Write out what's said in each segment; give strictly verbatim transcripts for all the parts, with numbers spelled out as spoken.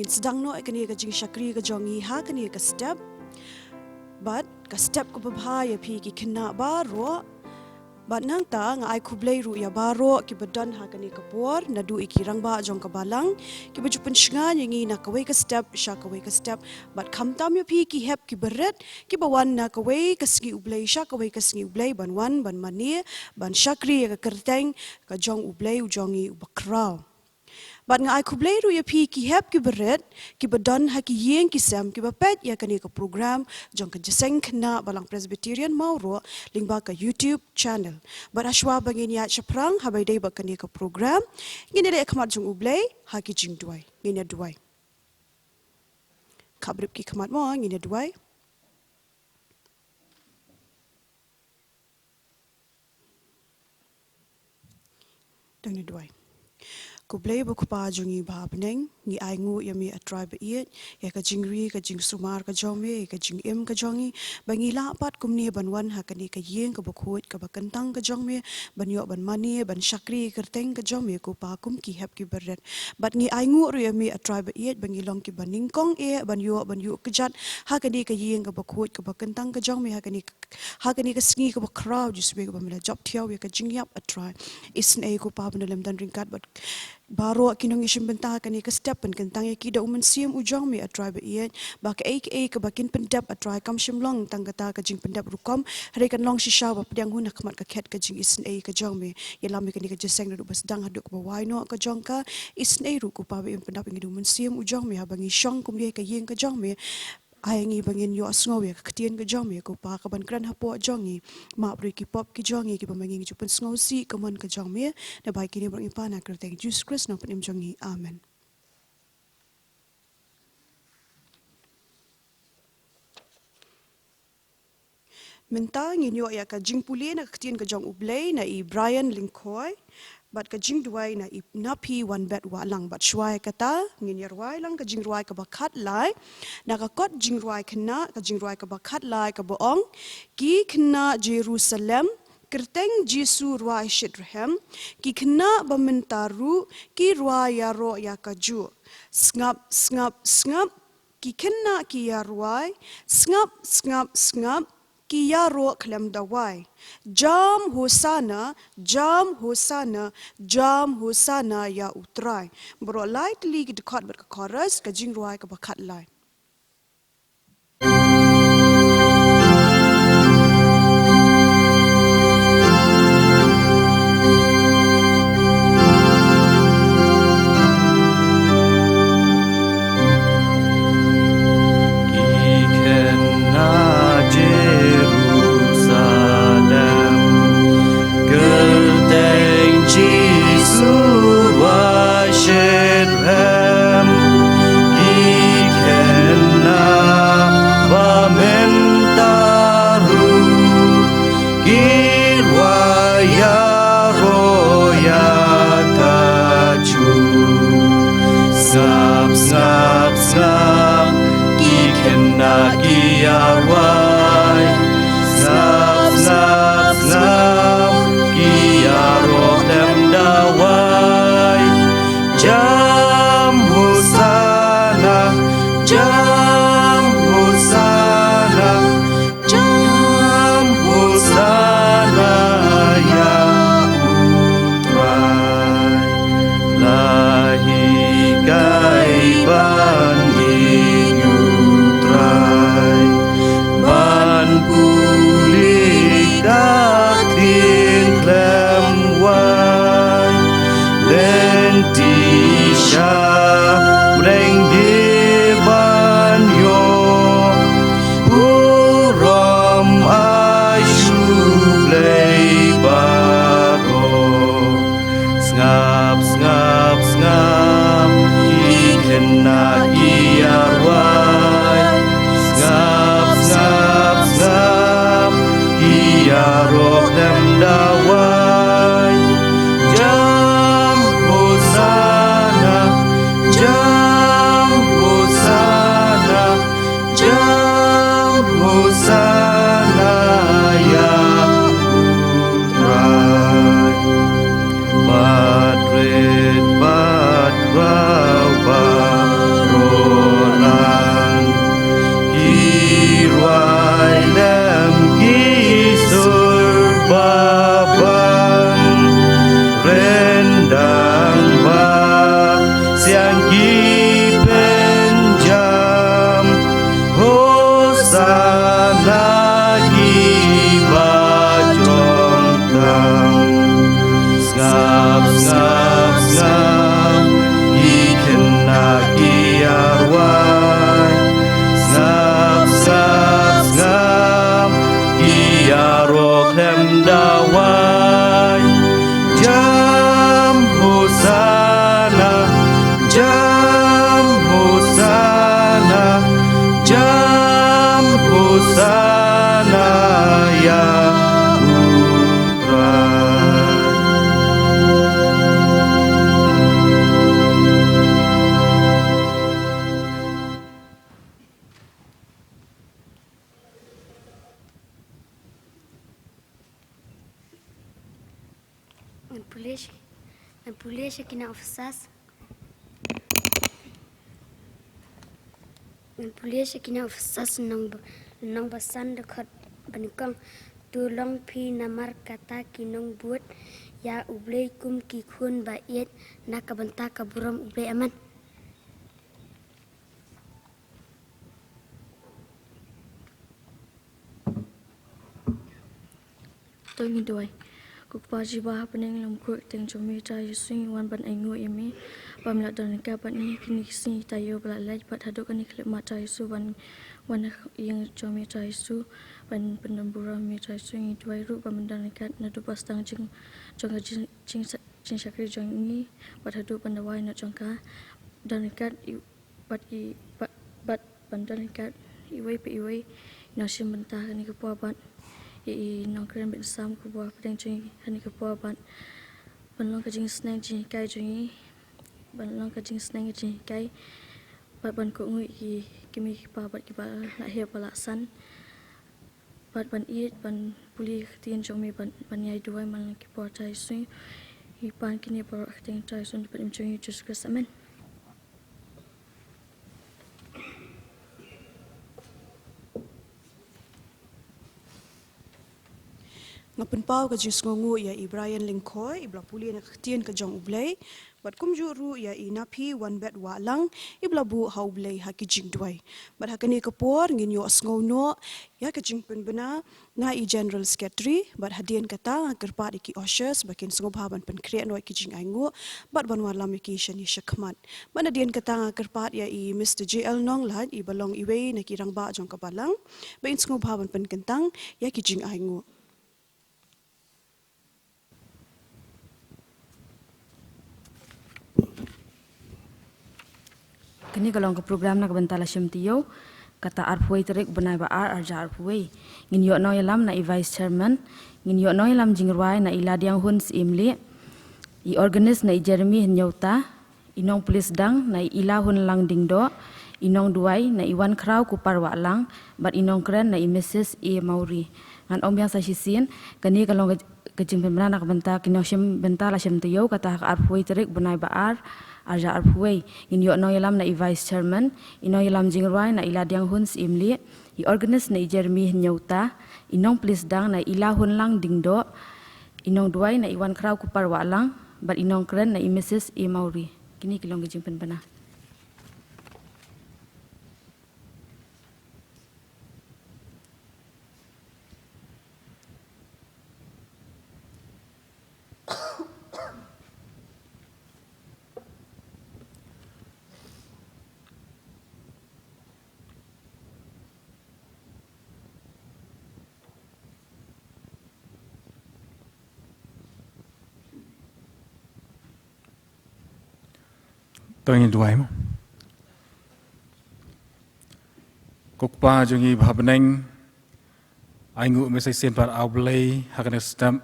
Ngin sdang noh ïa kane ka jingshakri ka jong ngi ha kane ka step. Bad ka step kaba bha ïa phi ki khynnah baroh. Bad nangta nga ai khublei ruh ïa baroh kiba don ha kane ka por, naduh ïa ki rangbah jong ka balang, kiba ju pynshngaiñ ïa ngi na kawei ka step sha kawei ka step. Bad khamtam ïa phi ki hep kiba rit, kiba wan na kawei ka sngi U Blei sha kawei ka sngi U Blei, ban wan ban mane, ban shakri ïa ka kyrteng ka jong U Blei u jong ngi uba khraw. Bad nga ai khublei ruh ïa phi ki hep kiba rit, kiba don ha ki ïing ki sem, kiba peit ïa kane ka program jong ka Jingïaseng Khynnah Balang Presbyterian Mawroh lyngba ka YouTube channel. Bad hashwa ba ngin ïaid shaphrang ha ba ïadei bad kane ka program, ngin ïaleh khmat jong U Blei ha ki jingduwai. Ngin ïa duwai. Khapbrip ki khmat mo, ngin ïa duwai. Dang ïa duwai. Ko Blei ba U Kpa jong ngi ba ha bneng, ngi ainguh ïa me A Trai ba ïeit, ïa ka jingri, ka jingsumar ka jong me, ïa ka jingim ka jong ngi, ba ngi lah pat kumne ban wan ha kane ka ïing kaba khuid kaba kyntang ka jong me, ban ïoh ban mane, ban shakri ïa ka kyrteng ka jong me ko Pa kum ki hep kiba rit. Bad ngi ainguh ruh ïa me A Trai ba ïeit, ba ngi long kiba nyngkong eh ban ïoh ban ïuh kjat ha kane ka ïing kaba khuid kaba kyntang ka jong me, ha kane ka ha kane ka sngi kaba khraw Jisu, kaba me la jop thiaw ïa ka jingïap A Trai. Isynei ko Pa ban da lem don ryngkat bad baroh ki nongïashim bynta ha kane ka step, pynkyntang ïa ki da U Mynsiem u jong me A Trai ba ïeit, ba kaei kaei kaba kin pyndep A Trai kam shym long tang kata ka jingpyndep rukom, hynrei kan long shisha ba pdiang hun ha khmat ka khet ka jingisynei ka jong me. Ïalam ïa kane ka jingïaseng naduh ba sdang haduh kaba wai noh ka jong ka. Isynei ruh ko Pa ba im pyndap ïa ngi da U Mynsiem u jong me haba ngi shong kumne ha ka ïing ka jong me. Ai ngi ba ngin ïohsngew ïa ka ktien ka jong me ko Pa, kaban kren hapoh jong ngi. Map ruh ïa ki pop ki jong ngi kiba ma ngi ngi ju pynsngewsih ka mon ka jong me. Naba ïa kine baroh ngi pan ha ka kyrteng Jisu Khrist Nongpynim jong ngi. Amen. Mynta ngin ïoh ïa ka jingpule na ka ktien ka jong U Blei na i Brian Lyngkhoi, bad ka jingduwai na i, na phi Wanbet Wahlang. Bad shuwa ïa kata ngin ïa rwai lang ka jingrwai kaba khatlai. Na ka kot jingrwai khynnah, ka jingrwai kaba khatlai kaba ong: Ki khynnah Jerusalem, kyrteng Jisu rwai shitrhem. Ki khynnah ba mynta ruh ki rwai ïaroh ïa kajuh. Sngap, sngap, sngap, ki khynnah ki ïarwai, sngap, sngap, sngap, ki ïaroh khlem da wai. Jam Hosana, jam Hosana, jam Hosana ïa U Trai. Baroh lai tylli ki dkhot bad ka chorus, ka jingrwai kaba khatlai. Ki khynnah Jerusalem, kyrteng Jisu rwai shitrhem. Ki khynnah ba mynta ruh ki rwai ïaroh ïa kajuh. Sngap, sngap, sngap, ki khynnah ki ïarwai. Sngap, sngap, sngap, ki ïaroh khlem da wai. Jam Hosana, jam Hosana, jam Hosana ïa U Trai. La hikai ban ïeit ïa U Trai, ban pule ka ktien khlem wai. Lynti sha bneng de ban ïoh burom, ai shu Blei baroh. Sngap, sngap, sngap, ki khynnah ki ïarwai. Sngap, sngap, sngap, ki ïaroh khlem da wai. Jam Hosana, jam Hosana, jam Hosana ïa U Trai. Bad rit bad khraw baroh Dang ba siang ki pynjam, Hosana ki ba jong tang. Sngap, sngap, sngap, ki khynnah ki arwai. Sngap, sngap, sngap, ki arok hem dawai. Jam Hosana, jam Hosana, jam Hosana ïa u Trai. Ngan pule sha, ngan pule sha ki nong Ephesus. Ngan pule sha ki nong Ephesus lynnong ba, lynnong ba san dkhot ba nyngkong. To long phi namar kata ki nongbud ïa U Blei kum ki khun ba ïeit na ka bynta ka burom U Blei. Amen. To ngin duwai. Ko Kpa jong ngi ba ha bneng, la mih ka kyrteng jong me, Trai Jisu, ngi wan ban ainguh ïa me ba me la don ryngkat bad ngi kine ki sngi taïew ba la leit, bad haduh kane ka khyllipmat, Trai Jisu, ban wan ha ïing jong me, Trai Jisu, ban pyndon burom ïa me, Trai Jisu. Ngi duwai ruh ba men don ryngkat naduh ba sdang jing, jong ka jing, jing, jingshakri jong ngi bad haduh ban da wai noh jong ka. Don ryngkat i bad ki, bad, bad ban don ryngkat iwei pa iwei i nongshim bynta ha kane ka por, bad i, i nongkren bad sam ka bor ha pdeng jong ngi ha kane ka por, bad ban long ka jingsneng jinghikai jong ngi, ban long ka jingsneng jinghikai, bad ban kohnguh ïa ki kmie ki kpa bad kiba la heh ba la san, bad ban ïeit ban pule ka ktien jong me, ban, ban ïai duwai man la ki por, Trai Jisu. Ngi pan kine baroh ha ka kyrteng Trai Jisu, Trai Jisu jong ngi, Jisu Khrist. Amen. Nga pynpaw ka jingsngewnguh ïa i Brian Lyngkhoi, iba la pule na ka ktien ka jong U Blei, bad kumjuh ruh ïa i Naphiwanbet Wahlang, iba la buh ha U Blei ha ki jingduwai. Bad ha kane ka por ngin ïohsngew noh ïa ka jingpynbna na i General Secretary, bad hadien kata nga kyrpad ïa ki ushers ba kin sngewbha ban pynkhreh noh ïa ki jingainguh, bad ban wallam ïa ki shane shakhmat. Bad hadien kata nga kyrpad ïa i Mister J L Nonglait, iba long iwei na ki rangbah jong ka balang, ba in sngewbha ban pynkyntang ïa ki jingainguh. Kane ka long ka program na ka bynta la shim taïew, kata arphew wei tarik bnai ba ar, arhajar arphew wei. Ngin ïoh nongïalam na i Vice Chairman, ngin ïoh nongïalam jingrwai na i Ladianghun Syiemlieh, i organist na i Jeremy Hynñiewta, i nongpule sdang na i Ilahunlang Diengdoh, i nongduwai na i Wankhraw Kupar Wahlang, bad i nongkren na i Missus A Mawrie. Ngan ong biang sa shisien, kane ka long ka, ka jingpynbna na ka bynta ki nongshim bynta la shim taïew, kata ha ka arphew wei tarik bnai ba ar, arhajar arphew wei. Ngin ïoh nongïalam na i Vice Chairman, i nongïalam jingrwai na i Ladianghun Syiemlieh, i organist na i Jeremy Hynñiewta, i nongpule sdang na i Ilahunlang Diengdoh, i nongduwai na i Wankhraw Kupar Wahlang, bad i nongkren na i Missus A Mawrie. Kine ki long ki jingpynbna. To ngin duwai mo. Ko Kpa jong ngi ba ha bneng, ainguh me sa shisien pat, A Blei, ha kane ka step.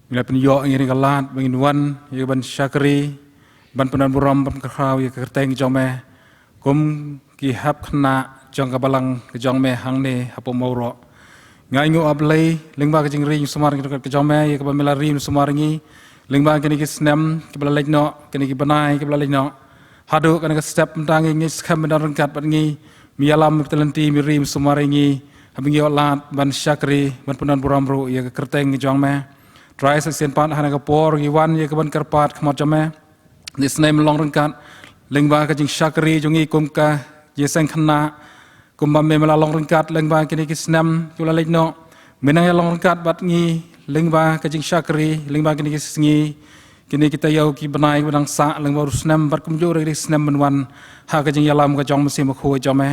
Me la pynïoh ïa ngi kane ka lad ba ngin wan ïa ka ban shakri, ban pyndon burom, ban pynkhraw ïa ka kyrteng jong me kum ki hep khynnah jong ka balang ka jong me hangne hapoh Mawroh. Nga ainguh, A Blei, lyngba ka jingri jingsumar ka jong me ïa kaba me la ri jingsumar ïa ngi lyngba kine ki snem kiba la leit noh, kine ki bnai kiba la leit noh, haduh kane ka step mynta ngi ngeit skhem me don ryngkat bad ngi, me ïalam, me pynlynti, me ri me sumar ïa ngi, haba ngi ïoh lad ban shakri, ban pyndon burom ruh ïa ka kyrteng ka jong me. Trai sa shisien pat ha kane ka por ngi wan ïa ka ban kyrpad khmat jong me. Te isynei men long ryngkat lyngba ka jingshakri jong ngi kum ka jingïaseng khynnah, kumba me la long ryngkat lyngba kine ki snem kiba la leit noh. Men nang ïa long ryngkat bad ngi lyngba ka jingshakri, lyngba kine ki sngi, kine ki taïew ki bnai kiba dang sah, lyngba u snem bad kumjuh ruh kine ki snem ban wan, ha ka jingïalam ka jong u Mynsiem Bakhuid jong me.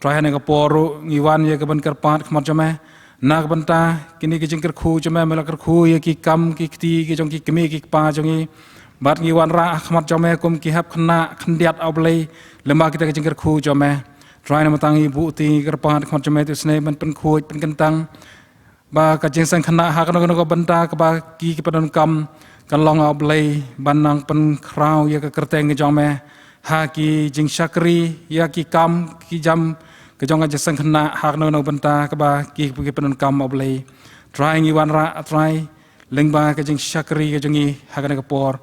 Trai ha kane ka por ruh ngi wan ïa ka ban kyrpad khmat jong me na ka bynta kine ki jingkyrkhu jong me, me la kyrkhu ïa ki kam ki kti ki jong ki kmie ki kpa jong ngi. Bad ngi wanrah ha khmat jong me kum ki hep khynnah khyndiat, A Blei, lyngba kita ki jingkyrkhu jong me. Trai namar kata ngi buh kti, ngi kyrpad khmat jong me, te isynei men pynkhuid pynkyntang ba ka jingïaseng khynnah ha kano kano ka bynta kaba ki ki pyndonkam kan long, A Blei, ban nang pynkhraw ïa ka kyrteng ka jong me ha ki jingshakri, ïa ki kam ki jam ka jong ka jingïaseng khynnah ha kano kano ka bynta kaba ki ki pyndonkam, A Blei. Trai ngi wanrah, Trai, lyngba ka jingshakri ka jong ngi ha kane ka por.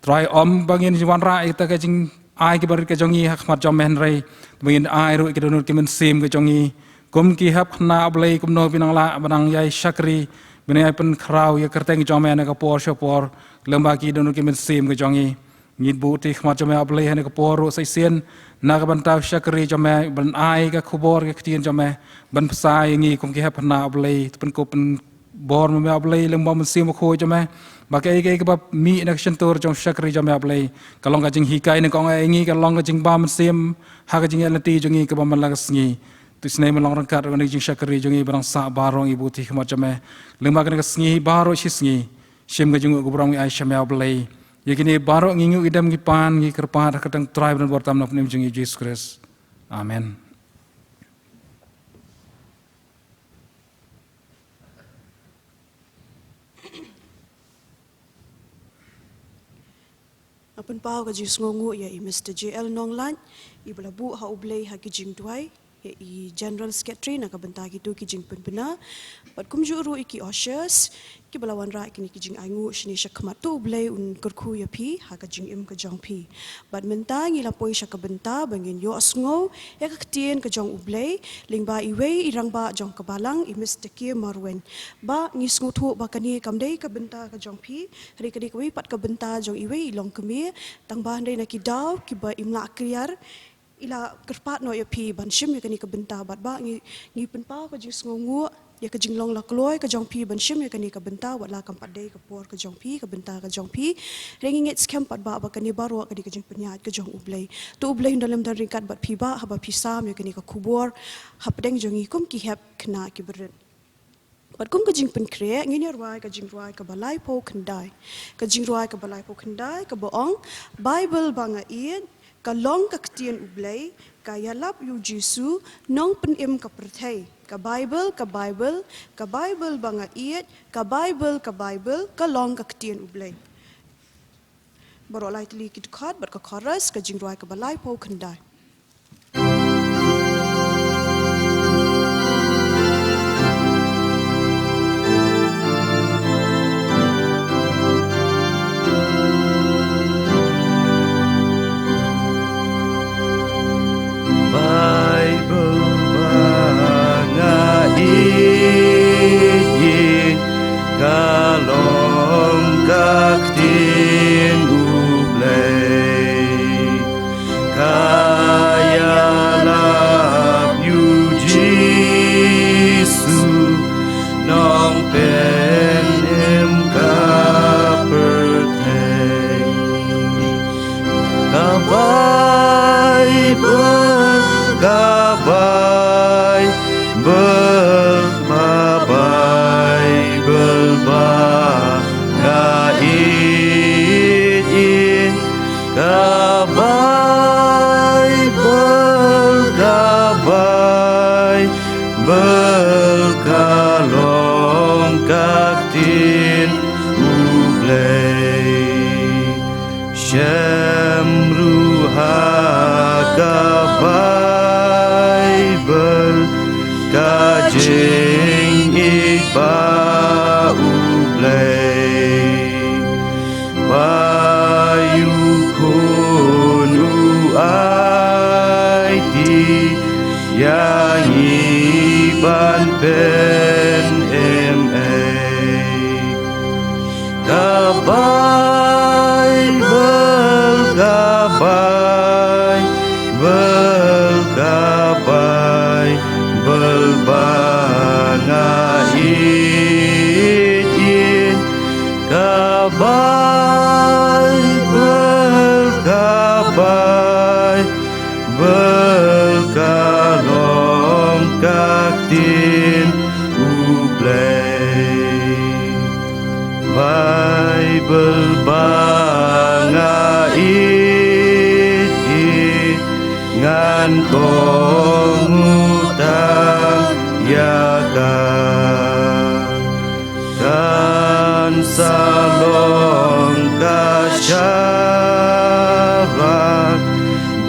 Trai, ym ba ngin wanrah ïa kita ka jing ai ki barit ka jong ngi ha khmat jong me, hynrei ba ngin ai ruh ïa ki dohnud ki mynsiem ka jong ngi kum ki hep khynnah, A Blei, kumno phi nang lah ba nang ïai shakri, ba nang ïai pynkhraw ïa ka kyrteng ka jong me na ka por sha por lyngba ki dohnud ki mynsiem ka jong ngi. Ngi buh kti khmat jong me, A Blei, ha kane ka por ruh sa shisien na ka bynta u shakri jong me ban ai ka khubor ka ktien jong me ban bsa ïa ngi kum ki hep khynnah, A Blei, te pynkup pyn bor ma me, A Blei, lyngba u Mynsiem Bakhuid jong me, ba kaei kaei kaba mih na ka shyntur jong u shakri jong me, A Blei, ka long ka jinghikai nyngkong ïa ngi, ka long ka jingbym mynsiem ha ka jingïaid lynti jong ngi kaba man la ka sngi. Te isynei men long ryngkat ruh na ka jingshakri jong ngi ba dang sah baroh, ngi buh kti khmat jong me lyngba kane ka sngi baroh shi sngi. Shim ka jingnguh ka burom ngi ai sha me, A Blei. Ïa kine baroh ngi nguh, ngi dem, ngi pan, ngi kyrpad ha ka kyrteng Trai bad Nongpynim jong ngi Jisu Khrist. Amen. Nga pynpaw ka jingsngewnguh ïa i Mister J L Nonglait, iba la buh ha U Blei ha ki jingduwai, ïa i General Secretary na ka bynta kito ki jingpynbna, bad kumjuh ruh ïa ki ushers kiba la wanrah kine ki jingainguh shane shakhmat. To U Blei un kyrkhu ïa phi ha ka jingim ka jong phi. Bad mynta ngi la poi sha ka bynta ba ngin ïohsngew ïa ka ktien ka jong U Blei lyngba iwei i rangbah jong ka balang, i Mister K. Marwein. Bah, ngi sngewthuh ba kane kam dei ka bynta ka jong phi, hynrei ka dei kawei pat ka bynta jong iwei i longkmie, tangba hynrei na ki daw kiba im lah kriar i la kyrpad noh ïa phi ban shim ïa kane ka bynta, bad bah ngi, ngi pynpaw ka jingsngewnguh ïa ka jinglong la kloi ka jong phi ban shim ïa kane ka bynta, wat la kam pat dei ka por ka jong phi, ka bynta ka jong phi. Hynrei ngi ngeit skhem pat bah ba kane baroh ka dei ka jingpynïaid ka jong U Blei. To U Blei un don lem don ryngkat bad phi bah haba phi sam ïa kane ka khubor hapdeng jong ngi kum ki hep khynnah kiba rit. Bad kum ka jingpynkhreh ngin ïa rwai ka jingrwai kaba laiphew khyndai. Ka jingrwai kaba laiphew khyndai kaba ong: Baibl ba nga ïeit ka long ka ktien U Blei, ka ïalap ïa U Jisu, Nongpynim ka pyrthei. Ka Baibl, ka Baibl, ka Baibl ba nga ïeit, ka Baibl, ka Baibl, ka long ka ktien U Blei. Baroh lai tylli ki dkhot bad ka chorus, ka jingrwai kaba laiphew khyndai. Baibl ba nga ïeit, ka long ka ktien U Blei. Ka ïalap ïa U Jisu, Nongpynim ka pyrthei. Ka Baibl, ka Baibl, ka Baibl ba nga ïeit, ka Baibl, ka Baibl, ka long ka ktien U Blei. Shem ruh ha ka Baibl, ka jingïeit ba U Blei. Ba U Khun u aiti ïa ngi ban pynim ei. Ngan kong uta ïa ka, kan sa long ka sharak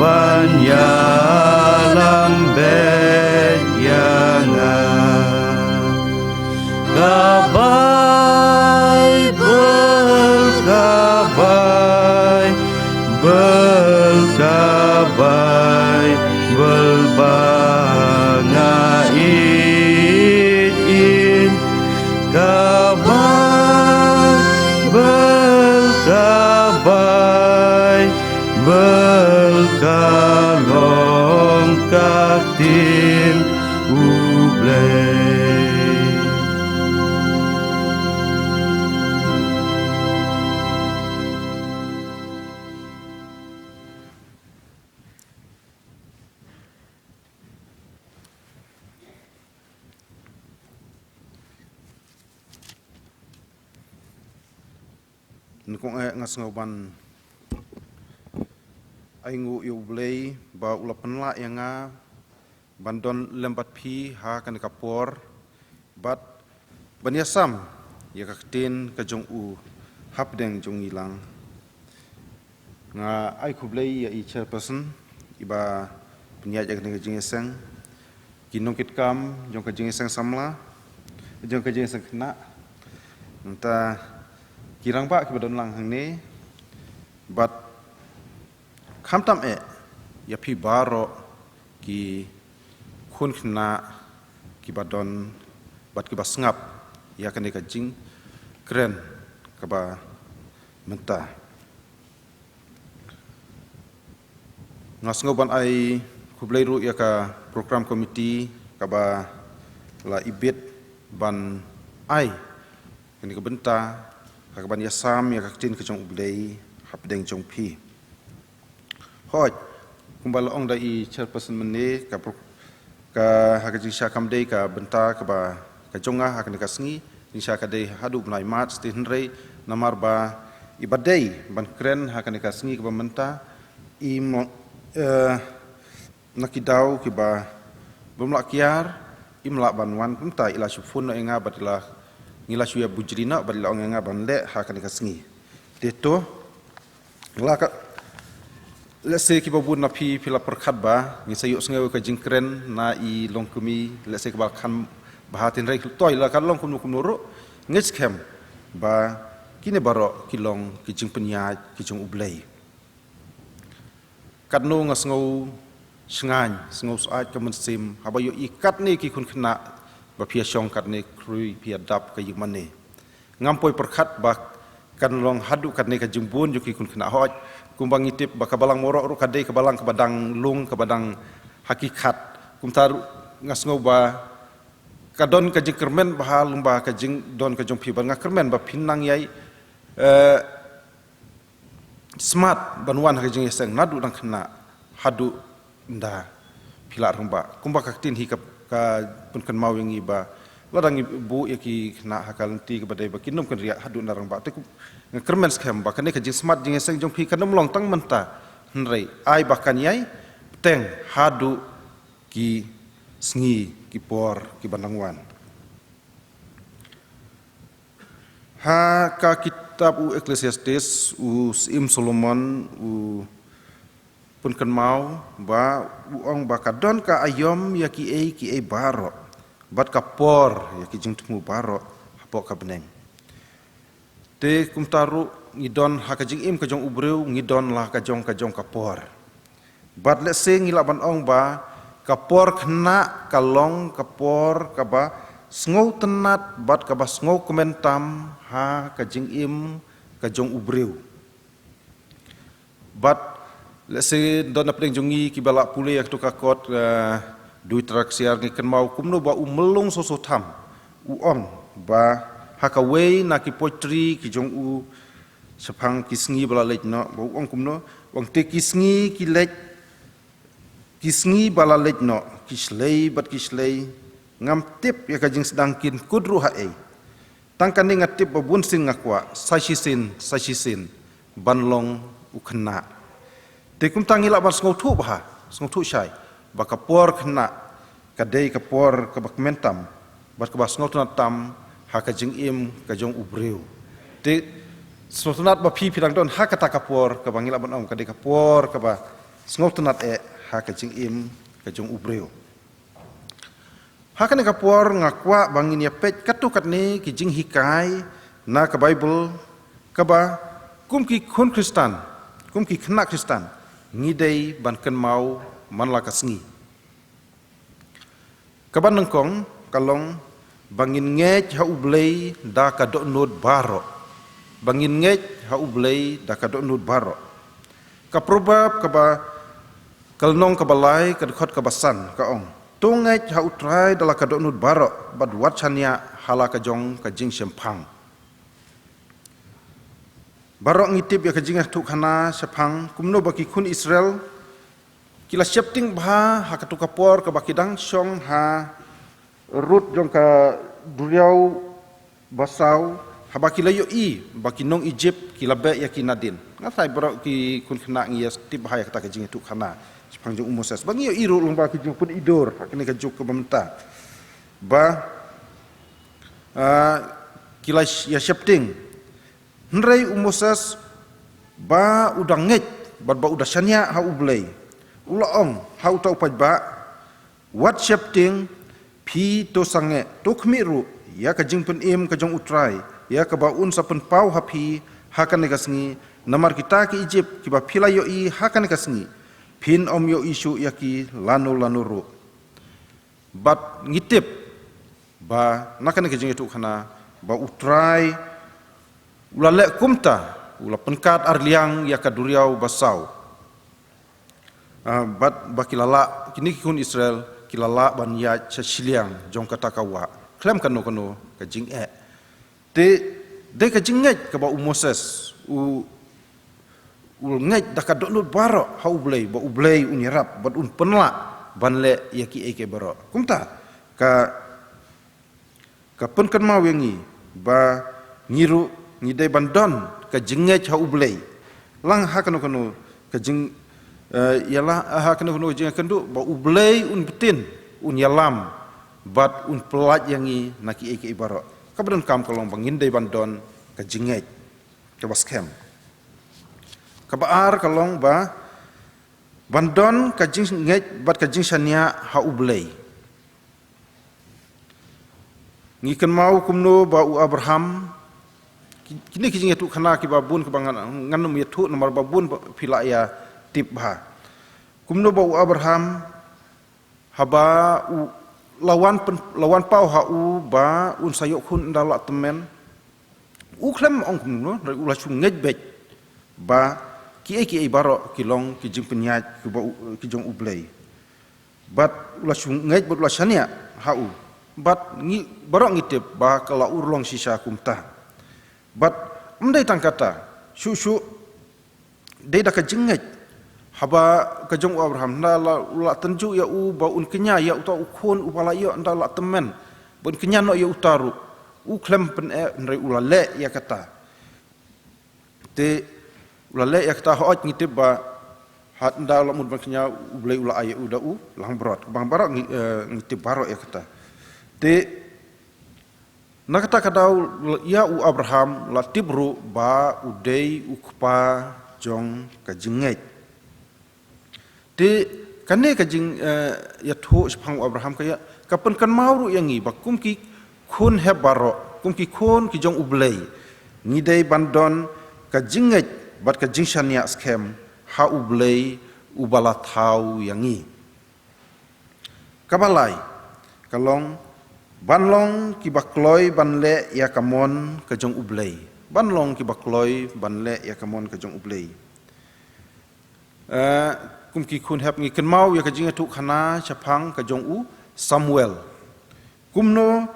ban ïalam beit ïa nga. Ka Baibl, ka Baibl, ka Baibl ba nga ïeit, ïeit. Ka Baibl, ka Baibl, ka long ka ktien U Blei. Nyngkong eh nga sngew ban ainguh ïa U Blei ba u la pynlah ïa nga ban don lem bad phi ha kane ka por bad ban ïasam ïa ka ktien ka jong u hapdeng jong ngi lang. Nga ai khublei ïa i chairperson iba pynïaid ïa kane ka jingïaseng, ki nongkitkam jong ka jingïaseng samla, jong ka jingïaseng khynnah, nangta ki rangbah kiba don lang hangne, bad khamtam eh ïa phi baroh ki khun khynnah kiba don bad kiba sngap ïa kane ka jingkren kaba mynta. Nga sngew ban ai khublei ruh ïa ka program committee kaba la ibit ban ai kane ka bynta ha kaban ïasam ïa ka ktien ka jong U Blei hapdeng jong phi. Hooid, kumba la ong da i chairperson mynne, ka pro-, ka, ha ka jingshisha kam dei ka bynta kaba ka jong nga ha kane ka sngi, jingshisha ka dei haduh bnai March, te hynrei namar ba iba dei ban kren ha kane ka sngi kaba mynta, i mo-, eh, na ki daw kiba bym lah kiar, im lah ban wan, kumta i la shu phone noh ïa nga bad i la, ngi la shu ïa bujri noh bad i la ong ïa nga ban leh ha kane ka sngi. Te to, la ka, lehse kiba bun na phi phi la pyrkhat ba ngin sa ïohsngew ka jingkren na i longkmie, lehse kaba khan bha, te hynrei to la ka long kumno kumno ruh, ngeit skhem ba kine baroh ki long ki jingpynïaid ki jong U Blei. Katno nga sngew shngaiñ, sngew suaid ka mynsiem haba ïohi katne ki khun khynnah ba phi ïa shong katne khrui phi ïa dap ka ïing mane. Ngam poi pyrkhat ba kan long haduh katne ka jingbun jong ki khun khynnah, hooid, kumba ngi tip ba ka Balang Morok ruh ka dei ka balang kaba dang lung, kaba dang hakikat. Kumta ruh nga sngew ba ka don ka jingkyrmen bha lyngba ka jingdon ka jong phi, ba nga kyrmen ba phin nang ïai, eh, smat ban wan ha ka jingïaseng naduh dang khynnah haduh ynda phi la rangbah. Kumba ka ktien hi ka, ka pynkynmaw ïa ngi ba lada ngi buh ïa ki khynnah ha ka lynti kaba dei ba kin ym kynriah haduh ynda rangbah. Te kum, nga kyrmen skhem ba kane ka jingsmat jingïaseng jong phi kan ym long tang mynta, hynrei ai ba kan ïai bteng haduh ki sngi ki por kiban dang wan. Ha ka kitab u Ecclesiastes, u Syiem Solomon u pynkynmaw ba u ong ba ka don ka aïom ïa kiei kiei baroh, bad ka por ïa ki jingthmu baroh hapoh ka bneng. Te kumta ruh ngi don ha ka jingim ka jong u briew, ngi don la ka jong ka jong ka por. Bad lehse ngi lah ban ong ba ka por khynnah ka long ka por kaba sngewtynnat bad kaba sngewkmen tam ha ka jingim ka jong u briew. Bad lehse don na pdeng jong ngi kiba la pule ïa kato ka kot, eh, Dui Trai Ksiar, ngi kynmaw kumno ba u Myllung Soso Tham u ong ba ha kawei na ki poetry ki jong u shaphang ki sngi ba la leit noh, ba u ong kumno, u ong te ki sngi ki leit, ki sngi ba la leit noh, ki shlei bad ki shlei, ngam tip ïa ka jingsdang kin kut ruh haei. Tang kane nga tip ba bun sien nga kwah, sa shisien, sa shisien ban long u khynnah. Te kumta ngi lah ban sngewthuh bha, sngewthuh shai ba ka por khynnah ka dei ka por kaba kmen tam bad kaba sngewtynnad tam ha ka jingim ka jong u briew. Te sngewtynnad ba phi phi dang don ha kata ka por kaba ngi lah ban ong ka dei ka por kaba sngewtynnad eh ha ka jingim ka jong u briew. Ha kane ka por nga kwah ba ngin ïa peit katto katne ki jinghikai na ka Baibl kaba kum ki khun Khristan, kum ki khynnah Khristan, ngi dei ban kynmaw man la ka sngi. Kaba nyngkong ka long ba ngin ngeit ha U Blei da ka dohnud baroh. Ba ngin ngeit ha U Blei da ka dohnud baroh. Ka Proverb kaba ka lynnong kaba lai ka dkhot kaba san ka ong, to ngeit ha U Trai da la ka dohnud baroh bad wat shaniah ha la ka jong ka jingshemphang. Baroh ngi tip ïa ka jingïathuhkhana shaphang kumno ba ki khun Israel ki la sheptieng bha ha katu ka por kaba ki dang shong ha rud jong ka duriaw basaw, haba ki la ïohi ba ki nong Egypt ki la beh ïa ki nadien. Nga tharai baroh ki khun khynnah ngi ïa tip bha ïa kata ka jingïathuhkhana shaphang jong u Moses. Ba ngi ïohi ruh lyngba ki jingpynidur ha kane ka juk kaba mynta ba, ah, ki la ïa sheptieng. Hynrei u Moses ba u da ngeit bad ba u da shaniah ha U Blei, u la ong ha uta u paidbah, wat sheptieng, phi to sangeh, to khmih ruh ïa ka jingpynim ka jong U Trai, ïa kaba un sa pynpaw ha phi ha kane ka sngi. Namar kita ki Egypt kiba phi la ïohi ha kane ka sngi, phin ym ïohi shuh ïa ki lano lano ruh. Bad ngi tip ba na kane ka jingïathuhkhana ba U Trai u la leh kumta, u la pynkat arliang ïa ka duriaw basaw. Ah, bad ba ki la lah, kine ki khun Israel ki la lah ban ïaid sha shiliang jong kata ka wah khlem kano kano ka jingeh. Te dei ka jingngeit kaba u Moses u, u ngeit da ka dohnud baroh ha U Blei ba U Blei un ïarap bad un pynlah ban leh ïa kiei kiei baroh. Kumta ka, ka pynkynmaw ïa ngi ba ngi ruh ngi dei ban don ka jingngeit ha U Blei. Lang ha kano kano ka jing, eh, ïa la, ha kano kano ka jingïakynduh ba U Blei un btin, un ïalam bad un pyllait ïa ngi na kiei kiei baroh. Kaba donkam ka long ba ngin dei ban don ka jingngeit kaba skhem. Kaba ar ka long ba ban don ka jingngeit bad ka jingshaniah ha U Blei. Ngi kynmaw kumno ba u Abraham, ki-, kine ki jingïathuhkhana kiba bun kiba ngan, ngan ym ïathuh namar ba bun ba phi la ïa tip bha. Kumno ba u Abraham haba u la wan pyn-, la wan paw ha u ba un sa ïoh khun ynda la tymmen, u khlem ong kumno, hynrei u la shu ngeit beit ba kiei kiei baroh ki long ki jingpynïaid kiba u, ki jong U Blei. Bad u la shu ngeit bad u la shaniah ha u. Bad ngi baroh ngi tip ba ka la urlong shisha kumta. Bad ym dei tang kata, shuh shuh dei da ka jingngeit haba ka jong u Abraham, ynda la, la tynjuh ïa u ba un kñia ïa uta u khun uba la ïoh ynda la tymmen, ba un kñia noh ïa uta ruh, u khlem pyneh, hynrei u la leh ïa kata. Te u la leh ïa kata, hooid ngi tip ba ha ynda la mut ban kñia U Blei u la ai ïa u da u langbrot. Bang baroh ngi, eh, ngi tip baroh ïa kata. Te na kata ka daw ïa u Abraham la tip ruh ba u dei u kpa jong ka jingngeit. Te kane ka jing, eh, ïathuh shaphang u Abraham ka ïa, ka pynkynmaw ruh ïa ngi ba kum ki khun hep baroh, kum ki khun ki jong U Blei, ngi dei ban don ka jingngeit bad ka jingshaniah skhem ha U Blei uba la thaw ïa ngi. Kaba lai ka long ban long kiba kloi ban leh ïa ka mon ka jong U Blei. Ban long kiba kloi ban leh ïa ka mon ka jong U Blei. Eh, kum ki khun hep ngi kynmaw ïa ka jingïathuhkhana shaphang ka jong u Samuel. Kumno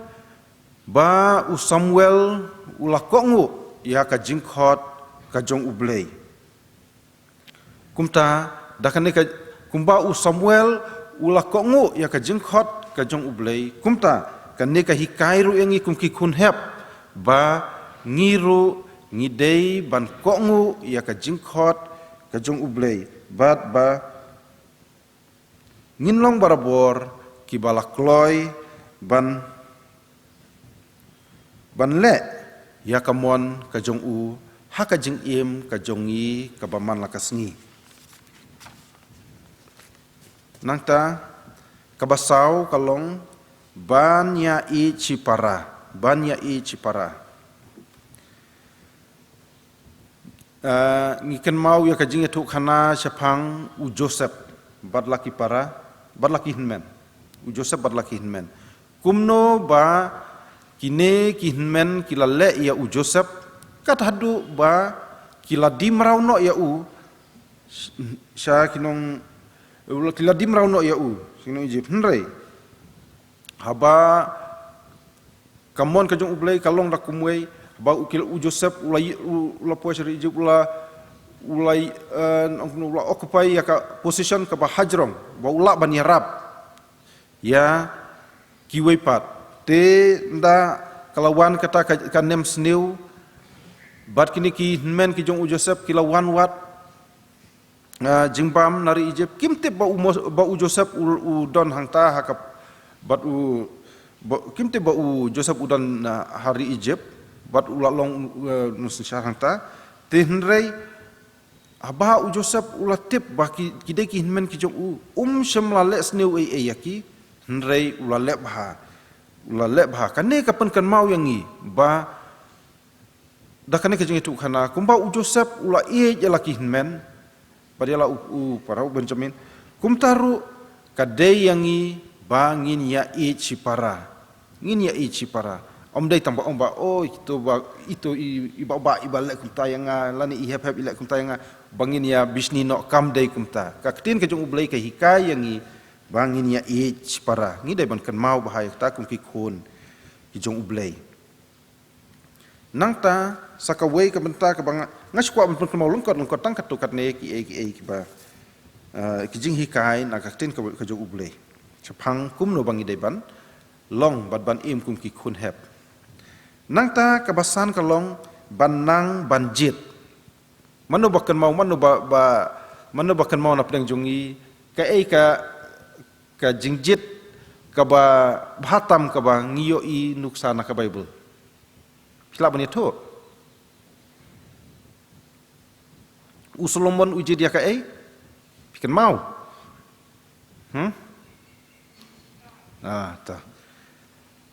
ba u Samuel u la kohnguh ïa ka jingkhot ka jong U Blei. Kumta da kane ka, kumba u Samuel u la kohnguh ïa ka jingkhot ka jong U Blei, kumta kane ka hikai ruh ïa ngi kum ki khun hep ba ngi ruh ngi dei ban kohnguh ïa ka jingkhot ka jong U Blei, bad ba ngin long barabor kiba la kloi ban, ban leh ïa ka mon ka jong u ha ka jingim ka jong ngi kaba man la ka sngi. Nangta, kaba saw ka long ban ïa ïeit shipara, ban ïa ïeit shipara. Ah, ngi kynmaw ïa ka jingïathuhkhana shaphang u Joseph bad la ki para, bad la ki hynmen. U Joseph bad la ki hynmen. Kumno ba kine ki hynmen ki la leh ïa u Joseph, kat haduh ba ki la die mraw noh ïa u, sha ki nong, ki la die mraw noh ïa u sha ki nong Egypt. Hynrei haba ka mon ka jong U Blei ka long da kumwei, haba u ki la, u Joseph u la, u la poi sha ri Egypt, u la, u la, eh, u la occupy ïa ka position kaba hajrong, ba u lah ban ïarap ïa kiwei pat. Te ynda ka la wan kata ka, ka nemsniew, bad kine ki hynmen ki jong u Joseph ki la wan wad, ah, jingbam na ri Egypt, kim tip ba u Mos-, ba u Joseph u, u don hangta ha ka, bad u, ba, kim tip ba u Joseph u don, ah, ha ri Egypt, bad u la long, eh, u nongsynshar hangta. Te hynrei haba u Joseph u la tip ba ki, ki dei ki hynmen ki jong u, um shym la leh sniew ei ei ïa ki, hynrei u la leh bha. U la leh bha. Kane ka pynkynmaw ïa ngi ba da kane ka jingïathuhkhana, kumba u Joseph u la ïeit ïa la ki hynmen, bad ïa la u, u para u Benjamin, kumta ruh ka dei ïa ngi ba ngin ïa ïeit shipara. Ngin ïa ïeit shipara. Ym dei tang ba ong ba, oh, ito ba, ito i, i Bah Bah i ba leh kumta ïa nga, lane i Hep Hep i leh kumta ïa nga, ba ngin ïa bishni noh, kam dei kumta. Ka ktien ka jong U Blei ka hikai ïa ngi ba ngin ïa ïeit shipara. Ngi dei ban kynmaw bha ïa kata kum ki khun ki jong U Blei. Nangta, sa kawei ka bynta kaba nga, nga shu kwah ban pynkynmaw lyngkot lyngkot tang katto katne kiei kiei kiba, eh, ki jinghikai na ka ktien ka, ka jong U Blei shaphang kumno ba ngi dei ban long bad ban im kum ki khun hep. Nangta kaba san ka long ban nang ban jied. Mano ba kynmaw, mano ba, ba, mano ba kynmaw na pdeng jong ngi kaei ka, ka jingjied kaba bha tam kaba ngi ïohi nuksa na ka Baibl? Phi lah ban ïathuh? U Solomon u jied ïa kaei? Phi kynmaw? Hmm? Ah, ta.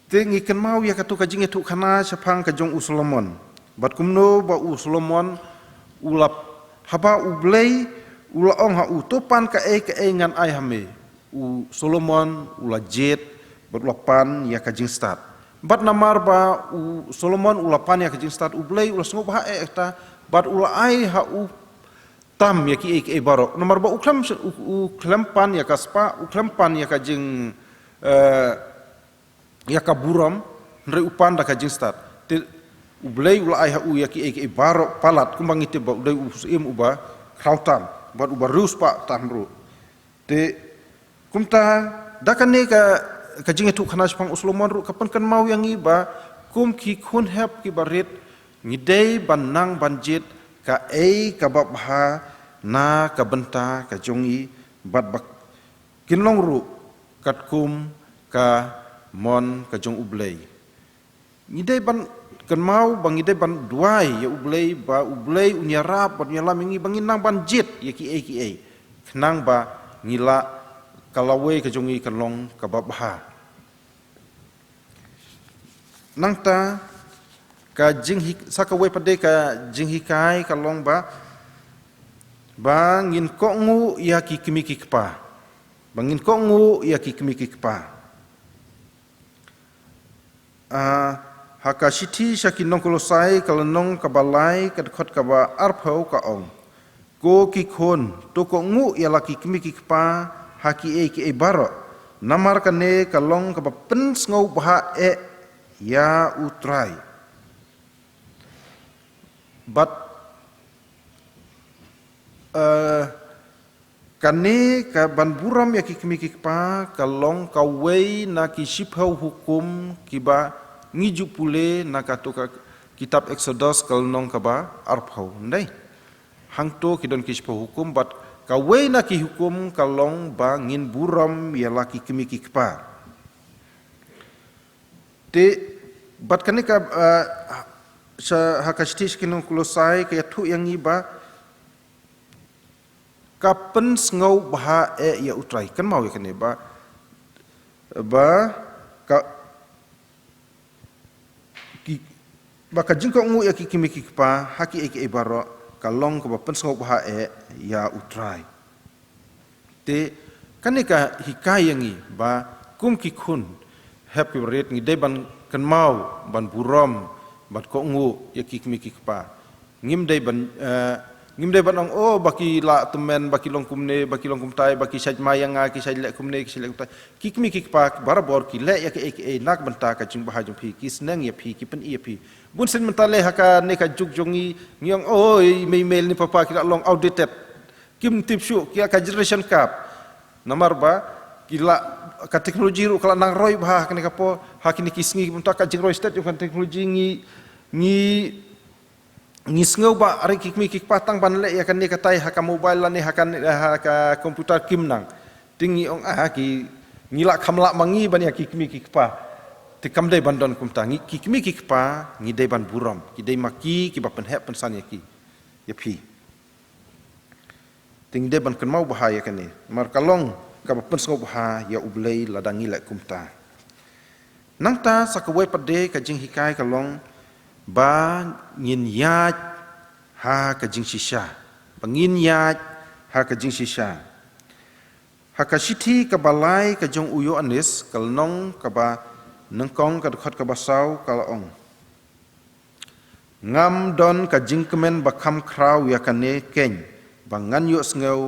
Te ngi kynmaw ïa kato ka jingïathuhkhana shaphang ka jong u Solomon. Bad kumno ba u Solomon u la, haba U Blei u la ong ha u, to pan kaei kaei ngan ai ha me, u Solomon u la jied bad u la pan ïa ka jingstad. Bad namar ba u Solomon u la pan ïa ka jingstad, U Blei u la sngewbha eh ïa kata, bad u la ai ha u tam ïa kiei kiei baroh. Namar ba u khlem, u, u khlem pan ïa ka spah, u khlem pan ïa ka jing, eh, ïa ka burom, hynrei u pan da ka jingstad. Te U Blei u la ai ha u ïa kiei kiei baroh palat, kumba ngi tip ba U Blei u syiem uba khraw tam, bad uba riewspah tam ruh. Te kumta, da kane ka, ka jingïathuhkhana shaphang u Solomon ruh ka pynkynmaw ïa ngi ba kum ki khun hep kiba rit, ngi dei ban nang ban jied kaei kaba bha na ka bynta ka jong ngi, bad ba kin long ruh katkum ka mon ka jong U Blei. Ngi dei ban kynmaw ba ngi dei ban duwai ïa U Blei, ba U Blei un ïarap bad un ïalam ïa ngi ba ngin nang ban jied ïa kiei kiei, khnang ba ngi lah ka lawei ka jong ngi kan long kaba bha. Nangta ka jinghi-, sa kawei pat de ka jinghikai ka long ba, ba ngin kohnguh ïa ki kmie ki kpa. Ba ngin kohnguh ïa ki kmie ki kpa. Ah, ha ka shithi sha ki nong Kolosai ka lynnong kaba lai ka dkhot kaba arphew ka ong, ko ki khun, to kohnguh ïa la ki kmie ki kpa ha kiei kiei baroh. Namar kane ka long kaba pynsngewbha eh ïa U Trai. Bad, eh, kane ka ban burom ïa ki kmie ki kpa ka long kawei na ki shiphew hukum kiba ngi ju pule na kato ka kitab Exodus ka lynnong kaba arphew, ym dei? Hangto ki don ki shiphew hukum, bad kawei na ki hukum ka long ba ngin burom ïa la ki kmie ki kpa. Te bad kane ka, eh, sha, ha ka shithi sha ki nong Kolosai ka ïathuh ïa ngi ba ka pynsngewbha eh ïa U Trai. Kynmaw ïa kane ba, ba ka, ki, ba ka jingkohnguh ïa ki kmie ki kpa ha kiei kiei baroh ka long kaba pynsngewbha eh ïa U Trai. Te kane ka hikai ïa ngi ba kum ki khun hep ki barit ngi dei ban kynmaw, ban burom, ban kohnguh ïa ki kmie ki kpa. Ngim dei ban, eh, ngim dei ban ong, oh, ba ki la tymmen, ba ki long kumne, ba ki long kumtai, ba ki shait mai ïa nga, ki shait leh kumne, ki shait leh kumtai. Ki kmie ki kpa barabor ki leh ïa kiei kiei na ka bynta ka jingbha jong phi, ki sneng ïa phi, ki pyni ïa phi. Bun sien mynta lei ha kane ka juk jong ngi, ngi ong, oh, i mei mei ne papa ki la long outdated. Kim tip shuh, ki la ka generation gap. Namar ba ki la, ka teknoloji ruh ka la nang roi bha ha kane ka por, ha kine ki sngi, mynta ka jingroi stet jong ka teknoloji ngi, ngi, ngi sngew ba are ki kmie ki kpa tang ban leh ïa kane katai ha ka mobile lane ha ka, ha ka computer kim nang. Te ngi ong, ah, ki, ngi la kham lah ma ngi ban ïa ki kmie ki kpa. Te kam dei ban don kumta, ngi, ki kmie ki kpa ngi dei ban burom, ki dei ma ki kiba pynhep pynsan ïa ki, ïa phi. Te ngi dei ban kynmaw bha ïa kane. Namar ka long kaba pynsngewbha ïa U Blei lada ngi leh kumta. Nangta sa kawei pat de ka jinghikai ka long ba ngin ïaid ha ka jingshisha. Ba ngin ïaid ha ka jingshisha. Ha ka shithi kaba lai ka jong u Ïoannis, ka lynnong kaba nyngkong, ka dkhot kaba saw, ka la ong, ngam don ka jingkmen ba kham khraw ïa kane keiñ, ba ngan ïohsngew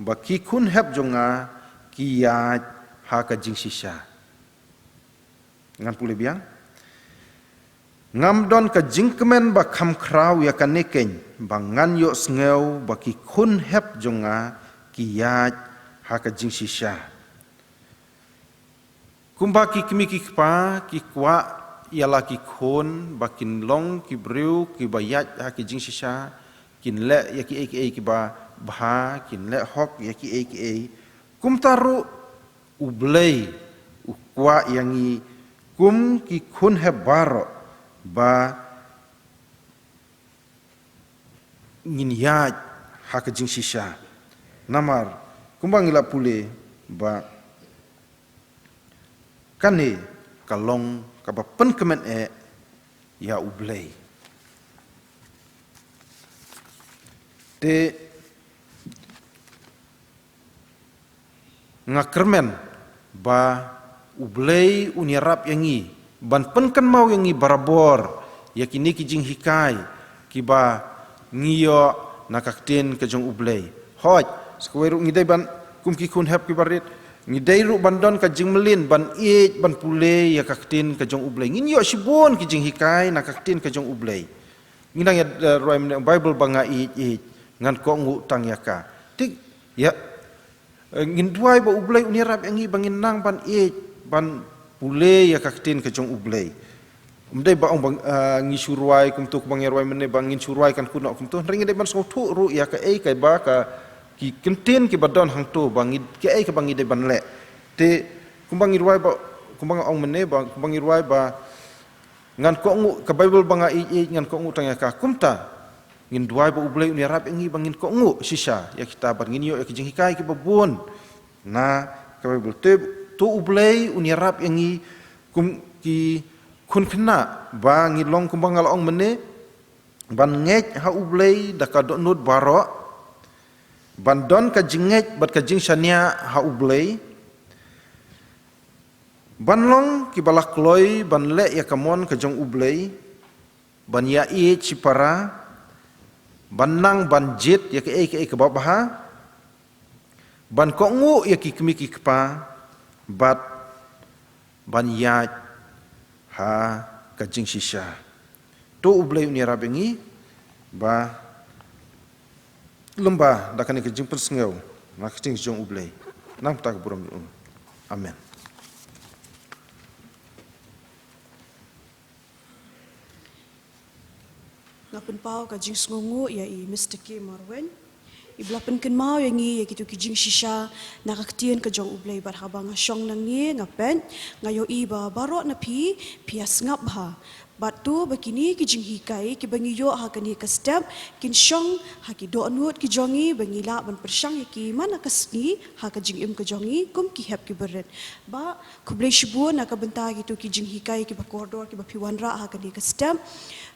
ba ki khun hep jong nga ki ïaid ha ka jingshisha. Ngan pule biang. Ngam don ka jingkmen ba kham khraw ïa kane keiñ, ba ngan ïohsngew ba ki khun hep jong nga ki ïaid ha ka jingshisha. Kumba ki kmie ki kpa ki kwah ïa la ki khun ba kin long ki briew kiba ïaid ha ki jingshisha, kin leh ïa kiei kiei kiba bha, kin leh hok ïa kiei kiei. Kumta ruh U Blei u kwah ïa ngi kum ki khun hep baroh ba ngin ïaid ha ka jingshisha. Namar kumba ngi la pule ba kane ka long kaba pynkmen eh ïa U Blei. Te nga kyrmen ba U Blei un ïarap ïa ngi ban pynkynmaw ïa ngi barabor ïa kine ki jinghikai kiba ngi ïoh na ka ktien ka jong U Blei. Hooid, sa kawei ruh ngi dei ban, kum ki khun hep kiba rit, ngi dei ruh ban don ka jingmlien ban ïeit ban pule ïa ka ktien ka jong U Blei. Ngin ïoh shibun ki jinghikai na ka ktien ka jong U Blei. Ngi nang ïa, eh, rwai mynne, Baibl ba nga ïeit ïeit, ngan kohnguh tang ïa ka. Te ïa, eh, ngin duwai ba U Blei un ïarap ïa ngi ba ngin nang ban ïeit ban pule ïa ka ktien ka jong U Blei. Ym dei ba ong ba, eh, ngi shu rwai kumto, kumba ngi rwai mynne ba ngin shu rwai kan kut noh kumto. Hynrei ngi dei ban sngewthuh ruh ïa kaei kaba ka, ki kyntien kiba don hangto ba ngi, kaei kaba ngi dei ban leh. Te kumba ngi rwai ba, kumba nga ong mynne ba, kumba ngi rwai ba ngan kohnguh, ka Baibl ba nga ïeit ïeit, ngan kohnguh tang ïa ka. Kumta ngin duwai ba U Blei un ïarap ïa ngi ba ngin kohnguh shisha ïa kita bad ngin ïoh ïa ki jinghikai kiba bun na ka Baibl. Te to U Blei un ïarap ïa ngi kum ki khun khynnah ba ngi long kumba nga la ong mynne, ban ngeit ha U Blei da ka dohnud baroh, ban don ka jingngeit bad ka jingshaniah ha U Blei, ban long kiba la kloi ban leh ïa ka mon ka jong U Blei, ban ïaieit shipara, ban nang ban jied ïa kaei kaei kaba bha, ban kohnguh ïa ki kmie ki kpa, bad ban ïaid ha ka jingshisha. To U Blei un ïarap ïa ngi ba lem bad da kane ka jingpynsngew na ka ktien jong U Blei. Nangta ka burom jong U. Amen. Nga pynpaw ka jingsngewnguh ïa i Mister K Marwein. I ba la pynkynmaw ïa ngi ïa kito ki jingshisha na ka ktien ka jong U Blei, bad haba nga shong nangne nga peit, nga ïohi ba baroh na phi, phi ïa sngap bha. Bad to ba kine ki jinghikai kiba ngi ïoh ha kane ka step kin shong ha ki dohnud ki jong ngi ba ngi lah ban pyrshang ïa ki man la ka sngi ha ka jingim ka jong ngi kum ki hep kiba rit. Ba khublei shibun na ka bynta kito ki jinghikai kiba kordor kiba phi wanrah ha kane ka step.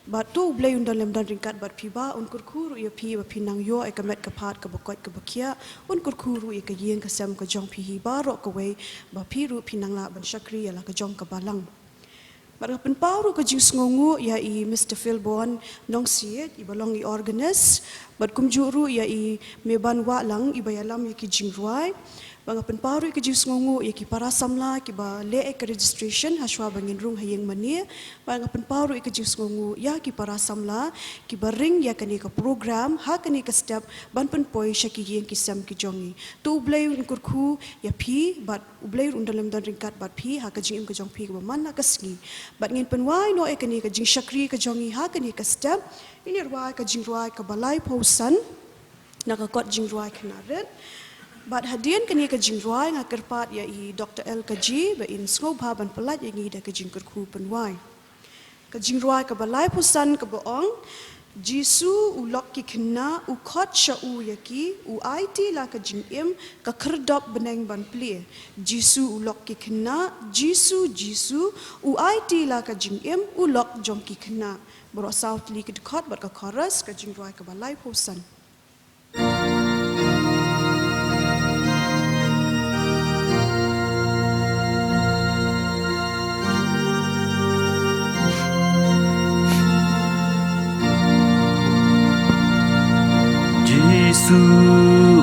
Bad to U Blei un don lem don ryngkat bad phi, ba un kyrkhu ruh ïa phi ba phi nang ïoh ïa ka met ka phad kaba koit kaba khiah, un kyrkhu ruh ïa ka ïing ka sem ka jong phi hi baroh kawei, ba phi ruh phi nang lah ban shakri ïa la ka jong ka balang. Bad nga pynpaw ruh ka jingsngewnguh ïa i Mister Philbon Nongsiej, i ba long i organist, bad kumjuh ruh ïa i Meban Wahlang, i ba ïalam ïa ki jingrwai. Bad nga pynpaw ruh ïa ka jingsngewnguh ïa ki para samla kiba leh ïa ka registration ha shuwa ba ngin rung ha ïing mane. Bad nga pynpaw ruh ïa ka jingsngewnguh ïa ki para samla kiba ring ïa kane ka program ha kane ka step ban pynpoi sha ki ïing ki sem ki jong ngi. To U Blei un kyrkhu ïa phi, bad U Blei ruh un don lem don ryngkat bad phi ha ka jingim ka jong phi kaba man la ka sngi. Bad ngin pynwai noh ïa kane ka jingshakri ka jong ngi ha kane ka step. Ngin ïa rwai ka jingrwai kaba laiphew san na ka kot jingrwai khynnah. Bad hadien kane ka jingrwai nga kyrpad ïa i Doctor L Kaji ba in sngewbha ban pyllait ïa ngi da ka jingkyrkhu pynwai. Ka jingrwai kaba laiphew san kaba ong: Jisu u lok ki khynnah, u khot sha u ïa ki, u aiti la ka jingim, ka khyrdop bneng ban plie. Jisu u lok ki khynnah, Jisu, Jisu, u aiti la ka jingim, u lok jong ki khynnah. Baroh saw tylli ki dkhot bad ka chorus, ka jingrwai kaba laiphew san. Jisu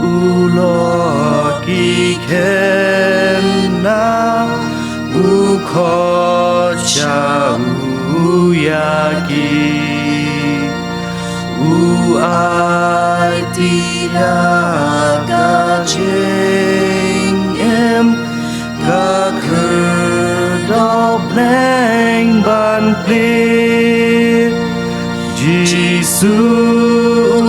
u lok ki khynnah, u khot sha u ïa ki, u aiti la ka jingim, ka khyrdop bneng ban plie. Jisu u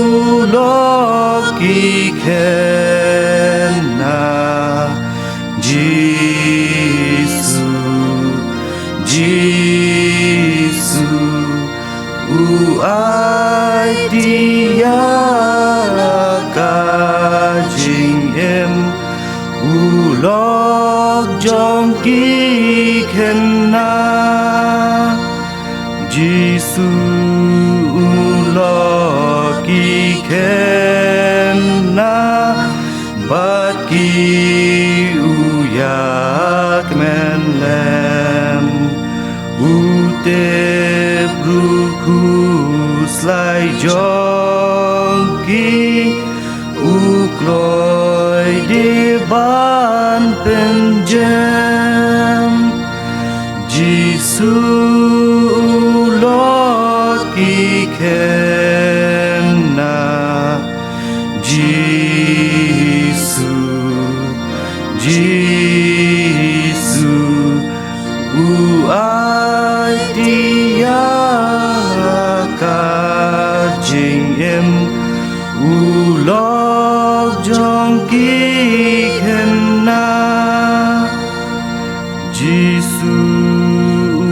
lok ki khynnah, Jisu, Jisu, u aiti ïa la ka jingim, u lok jong ki khynnah. Jisu u lok ki khynnah, bad ki u ïa kmen lem. U tip ruh khuslai jong ki, u kloi de ban pynjem. Jisu u lok ki khynnah, Jisu, Jisu, u aiti ïa la ka jingim, u lok jong ki khynnah. Jisu u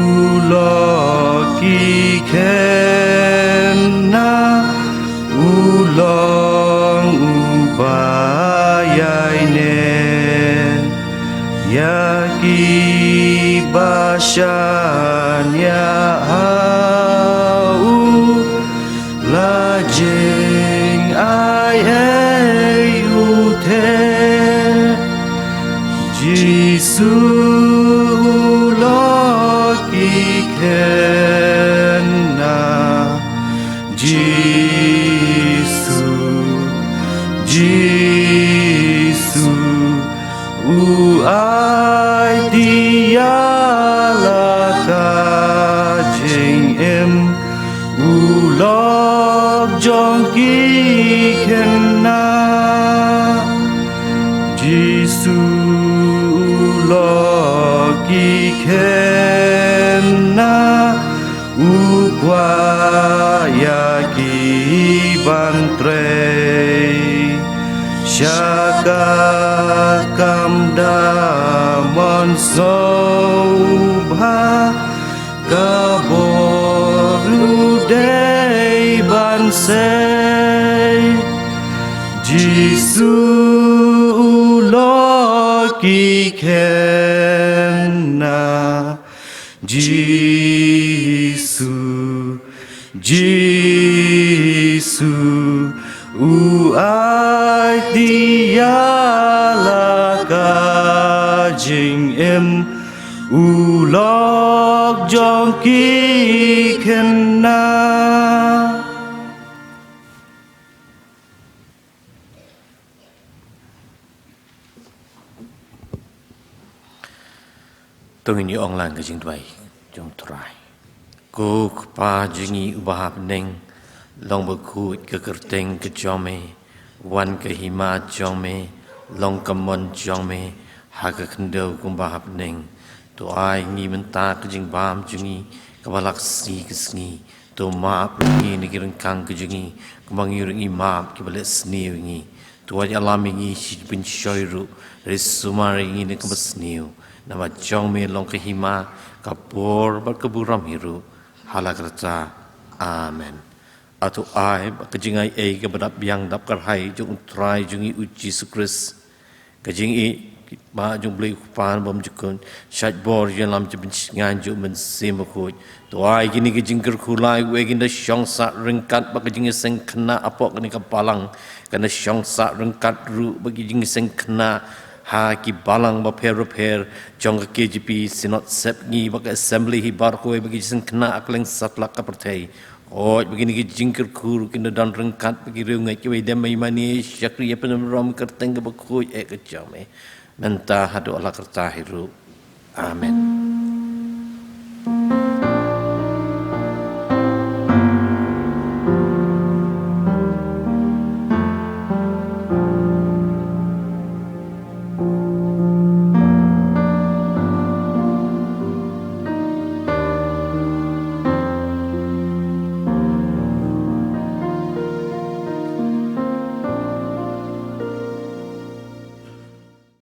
lok ki khynnah, u long uba ïaineh ïa kiba shaniah ha u. La jingai ei u the. Jisu u lok ki khynnah. Jisu, Jisu, u aiti ïa la ka jingim, u lok jong ki khynnah. Jisu u lok ki khynnah, u kwah ïa Rei sha ka kam da mon sngewbha, ka bor u dei ban sei. Jisu u lok ki khynnah. Jisu, Jisu, u ai ïa la ka jingim, u lok jong ki khynnah. To ngin ïa ong lang ka jingduwai jong u Trai. Ko Kpa jong ngi uba ha bneng, long bakhuid ka kyrteng ka jong me, wan ka hima jong me, long ka mon jong me ha ka khyndew kumba ha bneng. To ai ngi mynta ka jingbam jong ngi kaba la ka sngi ka sngi. To map ruh ïa ngi na ki ryngkang ka jong ngi, kumba ngi ruh ngi map kiba leh sniew ïa ngi. To wat ïalam ïa ngi sha ka jingpynshoi ruh, hynrei sumar ïa ngi na kaba sniew. Namar jong me long ka hima, ka bor bad ka burom hi ruh ha la karta. Amen. To ai ba ka jingaiei kaba dap biang dap kyrhai jong u Trai jong ngi u Jisu Khrist, ka jingïeit ba jong u Blei u Kpa bymjukut, shaid bor jong u Ïalam jong u Mynsiem Bakhuid. To ai kine ki jingkyrkhu lai, wei kin da shong sah ryngkat bad ka jingïaseng khynnah hapoh kane ka balang, kan da shong sah ryngkat ruh bad ki jingïaseng khynnah ha ki balang bapher bapher jong ka K J P, Synod Sepngi bad ka Assembly hi baroh kawei, bad ki jingïaseng khynnah ha kylleng satlak ka pyrthei. Hooid ba kine ki jingkyrkhu ruh kin da don ryngkat bad ki riewngeit kiba ïadem ïa mane, shakri ïa pynburom ïa ka kyrteng kaba khuid eh ka jong me, mynta haduh la karta hi ruh. Amen.